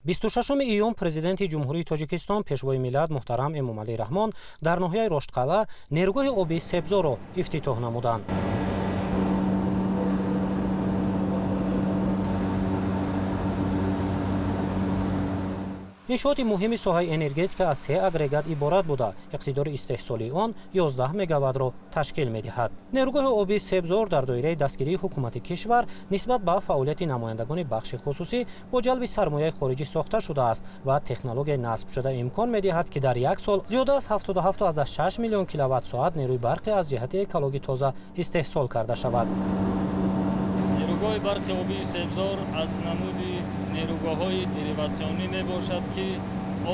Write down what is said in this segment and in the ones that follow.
26 июн Президенти Ҷумҳурии Тоҷикистон, Пешвои миллат муҳтарам Эмомалӣ Раҳмон дар ноҳияи Роштқалъа нерӯгоҳи обии Себзорро ифтитоҳ намуданд. Иншооти муҳими соҳаи энергетика аз се агрегат иборат буда, иқтидори истеҳсолии он 11 мегаваттро ташкил медиҳад. Нерӯгоҳи обии Себзор дар доираи дастгирии ҳукумати кишвар нисбат ба фаъолияти намояндагони бахши хусусӣ бо ҷалби сармояи хориҷӣ сохта шудааст ва технологияи насбшуда имкон медиҳад, ки дар як сол зиёда аз 77,6 миллион киловатт-соат нерӯи барқи аз ҷиҳати экологӣ тоза истеҳсол карда шавад. Нерӯгоҳи барқи обии Себзор аз намуди нерӯгоҳҳои дериватсионӣ мебошад, ки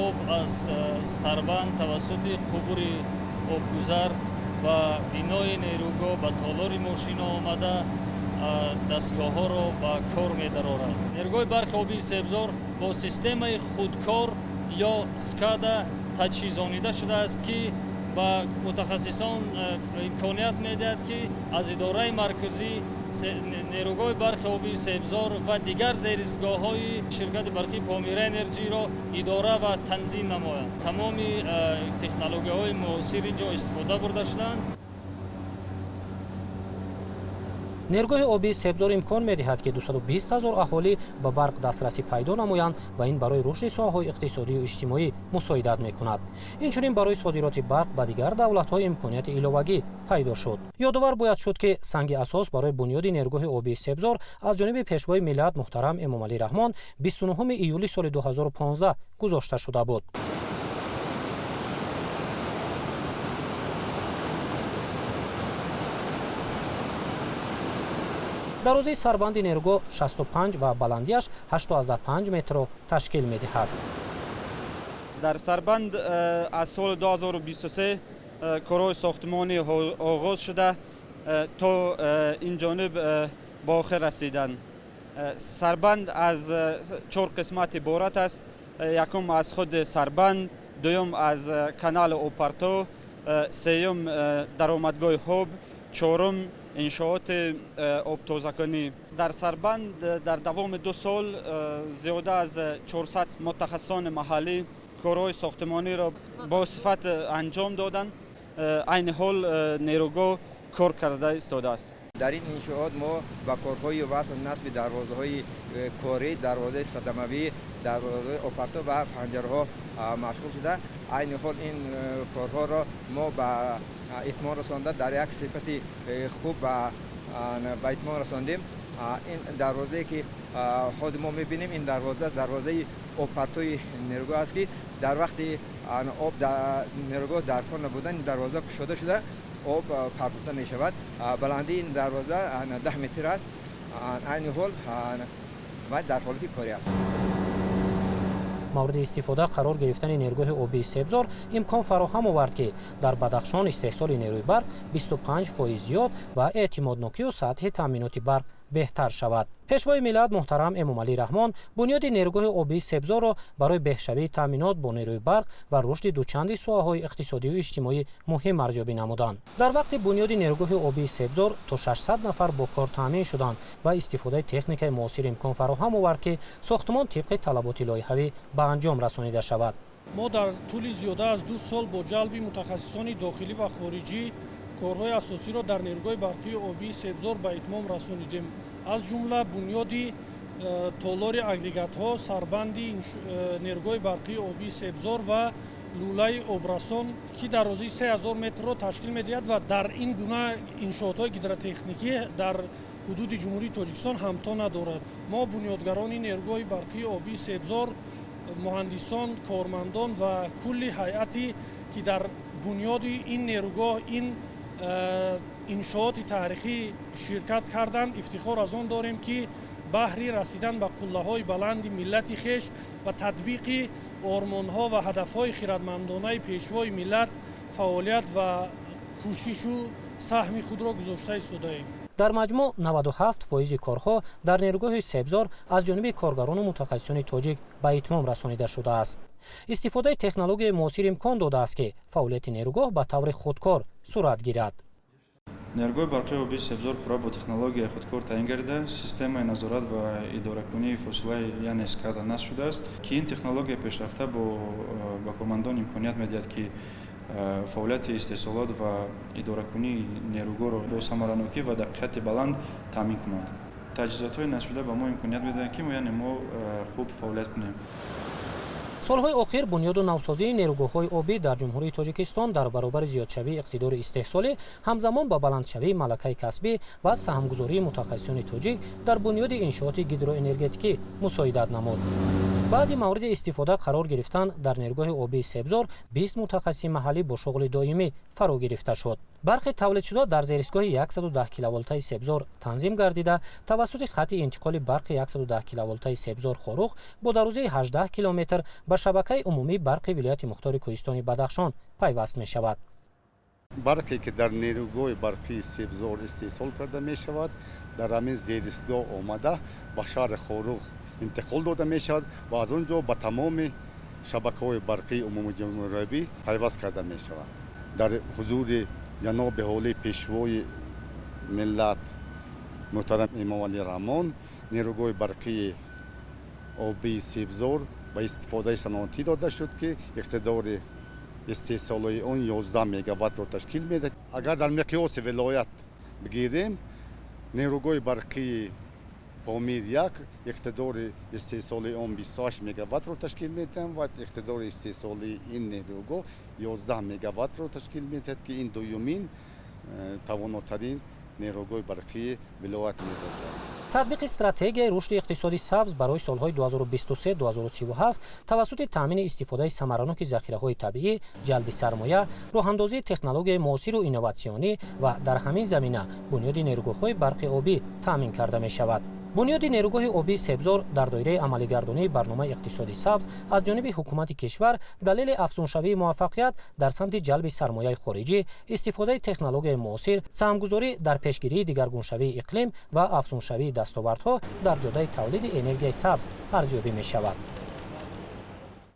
об аз сарбанд тавассути қубури обгузар ба бинои нерӯгоҳ, ба толори мошино омада, дастгоҳҳоро ба кор медарорад. Нерӯгоҳи барқи обии Себзор бо системаи худкор ё скада таҷҳизонида шудааст, ки ба мутахассисон имконият медиҳад, ки аз идораи марказӣ нерӯгоҳи барқи обии Себзор ва дигар зеризгоҳҳои ширкати барқии Помир Энерҷиро идора ва танзим намоянд. Тамоми технологияҳои муосир ин ҷо истифода бурда шуданд. Нерӯгоҳи обии Себзор имкон медиҳад, ки 220 ҳазор аҳолӣ ба барқ дастрасӣ пайдо намоянд ва ин барои рушди соҳаҳои иқтисодию иҷтимоӣ мусоидат мекунад. Инчунин барои содироти барқ ба дигар давлатҳо имконияти иловагӣ пайдо шуд. Ёдовар бояд шуд, ки санги асос барои бунёди нерӯгоҳи обии Себзор аз ҷониби Пешвои миллат муҳтарам Эмомалӣ Раҳмон 29 июли соли 2015 гузошта шуда буд. Дарозии сарбанди нерӯгоҳ 65 ва баландиаш 8,5 метрро ташкил медиҳад. Дар сарбанд аз соли 2023 корҳои сохтмонӣ оғоз шуда, то ин ҷониб ба охир расиданд. Сарбанд аз чор қисмат иборат аст: якум аз худи сарбанд, дуюм аз канали обпартов, сеюм даромадгоҳи ҳоб, чорум иншооти обтозакунӣ. Дар сарбанд дар давоми 2 сол зиёда аз 400 мутахассисони маҳаллӣ корҳои сохтмониро бо сифат анҷом доданд. Айни ҳол нерӯгоҳ кор карда истодааст. Дар ин иншоот мо ба корҳои васл насби дарвозаҳои корӣ, дарвозаи садамавӣ, дарвозаи обпартов ва панҷараҳо машғул шуда, айни ҳол ин корҳоро мо ба итмом расонда, дар як сифати хуб ба итмом расондем. Ин дарвозае, ки ҳозир мо мебинем, ин дарвоза дарвозаи обпартои нерӯгоҳ аст, ки дар вақти об нерӯгоҳ дар кор набудан ин дарвоза кушода шуда, об партофта мешавад. Баландии ин дарвоза 10 метр аст. Айни ҳол ва дар ҳолати корӣ аст. Мавриди истифода қарор гирифтани нерӯгоҳи обии Себзор имкон фароҳам овард, ки дар Бадахшон истеҳсоли нерӯи барқ 25% зиёд ва эътимоднокию сатҳи таъминоти барқ беҳтар шавад. Пешвои миллат муҳтарам Эмомалӣ Раҳмон бунёди нерӯгоҳи обии Себзорро барои беҳшавии таъминот бо нерӯи барқ ва рушди дучанди соҳаҳои иқтисодию иҷтимоӣ муҳим арзёбӣ намуданд. Дар вақти бунёди нерӯгоҳи обии Себзор то 600 нафар бо кор таъмин шуданд ва истифодаи техникаи муосир имкон фароҳам овард, ки сохтмон тибқи талаботи лоиҳавӣ ба анҷом расонида шавад. Мо дар тӯли зиёда аз 2 сол бо ҷалби мутахассисони дохилӣ ва хориҷӣ корҳои асосиро дар нерӯгоҳи барқии обии Себзор ба итмом расонидем, аз ҷумла бунёди толори агрегатҳо, сарбанди нерӯгоҳи барқии обии Себзор ва лӯлаи обрасон, ки дарозии 3000 метрро ташкил медиҳад ва дар ин гуна иншоотҳои гидротехникӣ дар ҳудуди Ҷумҳурии Тоҷикистон ҳамто надорад. Мо, бунёдгарони нерӯгоҳи барқии обии Себзор, муҳандисон, кормандон ва кулли ҳайате, ки дар бунёди ин нерӯгоҳ, ин иншооти таърихӣ ширкат карданд, ифтихор аз он дорем, ки баҳри расидан ба қуллаҳои баланди миллати хеш ва татбиқи ормонҳо ва ҳадафҳои хирадмандонаи Пешвои миллат фаъолият ва кӯшишу саҳми худро гузошта истодаем. Дар маҷмӯъ 97% корҳо дар нерӯгоҳи Себзор аз ҷониби коргарону мутахассисони тоҷик ба итмом расонида шудааст. Истифодаи технологияи муосир имкон додааст, ки фаъолияти нерӯгоҳ ба таври худкор сурат гирад. Нерӯгоҳи барқии обии Себзор пурра бо технологияи худкор таъин гардида, системаи назорат ва идоракунии фосилаи, яъне SCADA, насб шудааст, ки ин технологияи пешрафта ба кормандон имконият медиҳад, ки фаъолияти истеҳсолот ва идоракунии нерӯгоҳро бо самаранокӣ ва дақиқати баланд таъмин кунанд. Таҷҳизотҳои насбшуда ба мо имконият медиҳанд, ки яъне мо хуб фаъолият кунем. Солҳои охир бунёду навсозии нерӯгоҳҳои обӣ дар Ҷумҳурии Тоҷикистон дар баробари зиёдшавии иқтидори истеҳсолӣ, ҳамзамон ба баландшавии малакаи касбӣ ва саҳмгузории мутахассисони тоҷик дар бунёди иншооти гидроэнергетикӣ мусоидат намуд. Баъди мавриди истифода қарор гирифтан дар нерӯгоҳи обии Себзор 20 мутахассиси маҳаллӣ бо шуғли доимӣ фаро гирифта шуд. Барқи тавлидшуда дар зеристгоҳи 110 киловолтаи Себзор танзим гардида, тавассути хати интиқоли барқи 110 киловолтаи Себзор Хоруғ бо дарозии 18 километр ба шабакаи умумии барқи вилояти мухтори кӯҳистони Бадахшон пайваст мешавад. Барқе ки дар нерӯгоҳи барқии Себзор истеҳсол карда мешавад, дар ҳамин зеристгоҳ омада, ба шаҳри Хоруғ интиқол дода мешавад ва аз он ҷо ба тамоми шабакаҳои барқии умумиҷумҳуриявӣ пайваст карда мешавад. Дар ҳузури ҷаноби олӣ, Пешвои миллат муҳтарам Эмомалӣ Раҳмон, нерӯгоҳи барқии обии Себзор ба истифодаи саноатӣ дода шуд, ки иқтидори истеҳсолии он 11 мегаваттро ташкил медиҳад. Агар дар миқёси вилоят бигирем, нерӯгоҳи барқии Помир 1 иқтидори истеҳсолии он 28 мегаваттро ташкил медиҳад ва иқтидори истеҳсолии ин нерӯгоҳ 11 мегаваттро ташкил медиҳад, ки ин дуюмин тавонотарин нерӯгоҳи барқии вилоят мебошад. Татбиқи стратегияи рушди иқтисоди сабз барои солҳои 2023-2037 тавассути таъмини истифодаи самараноки захираҳои табиӣ, ҷалби сармоя, роҳандозии технологияи муосиру инноватсионӣ ва дар ҳамин замина бунёди нерӯгоҳҳои барқи обӣ таъмин карда мешавад. Бунёди нерӯгоҳи обии Себзор дар доираи амалигардонии барномаи иқтисоди сабз аз ҷониби ҳукумати кишвар далели афзуншавии муваффақият дар самти ҷалби сармояи хориҷӣ, истифодаи технологияи муосир, саҳмгузорӣ дар пешгирии дигаргуншавии иқлим ва афзуншавии дастовардҳо дар ҷодаи тавлиди энергияи сабз арзёбӣ мешавад.